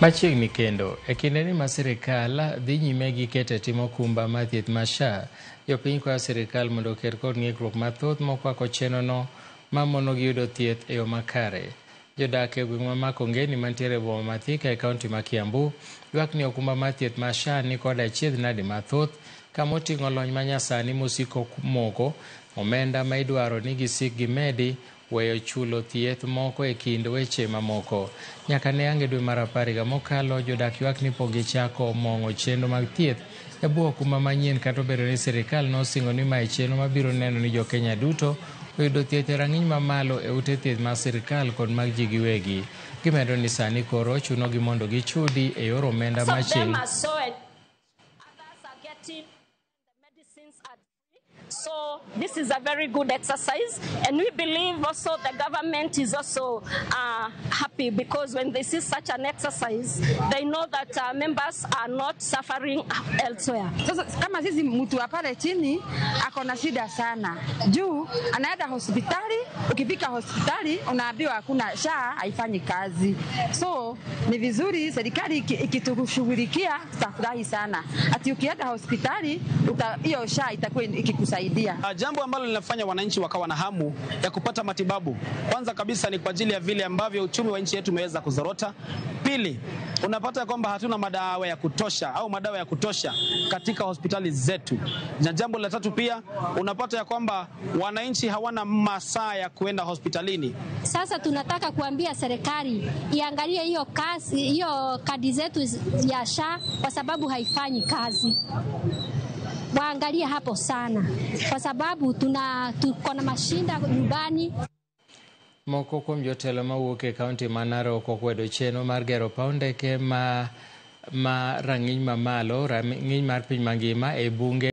Machiegni kendo, e kindeni ma sirikal dhi nyime gi keto e tim okumba mar thieth mar SHA, jopiny kwayo sirikal mondo oket kod ng'ikruok mathoth mokwako chenrono mamonogi yudo thieth e yo makare. Jodak e gweng' ma Makongeni mantiere e boma ma Thika e kaunti ma Kiambu ywak ni okumba mar thieth mar SHA ni kod achiedh nadi mathoth kama oting'o lony manyasani mosiko moko, omenda ma idwaro ni gisik gimedi, weyo chulo thieth moko e kind weche mamoko. Nyaka ne ang' e dwe mar apar higa mokalo, jodak ywak ni pok gichako mong'o chenro mag thieth e bwo okumba manyien kata obedo ni sirikal nosingo ni mae chenro mabiro neno ni jokenya duto oyudo thieth e rang'iny mamalo e ute thieth mag sirikal kod mag ji giwegi. Gimedo ni sani koro chunogi mondo gichudi e yor omenda Some of them machil are so and others are getting the medicines at free. So this is a very good exercise, and we believe also the government is also happy because when they see such an exercise, they know that members are not suffering elsewhere. Sasa kama sisi mtu wa pale chini ako na shida sana, juu anaenda hospitali, ukifika hospitali unaambiwa hakuna SHA haifanyi kazi. So ni vizuri serikali ikitushughulikia tutafurahi sana, ati ukienda hospitali hiyo SHA itakuwa ikikusaidia. Jambo ambalo linafanya wananchi wakawa na hamu ya kupata matibabu, kwanza kabisa ni kwa ajili ya vile ambavyo uchumi wa nchi yetu umeweza kuzorota. Pili, unapata kwamba hatuna madawa ya kutosha au madawa ya kutosha katika hospitali zetu. Na jambo la tatu pia unapata ya kwamba wananchi hawana masaa ya kuenda hospitalini. Sasa tunataka kuambia serikali iangalie hiyo kazi, hiyo kadi zetu ya SHA kwa sababu haifanyi kazi. Waangalie hapo sana kwa sababu tuko na mashinda nyumbani. Moko kuom jotelo mawuok e kaunti ma Narok okwedo chenro mar gero paw ndeke ma rang'iny mamalo, rang'iny mar piny mangima e bunge.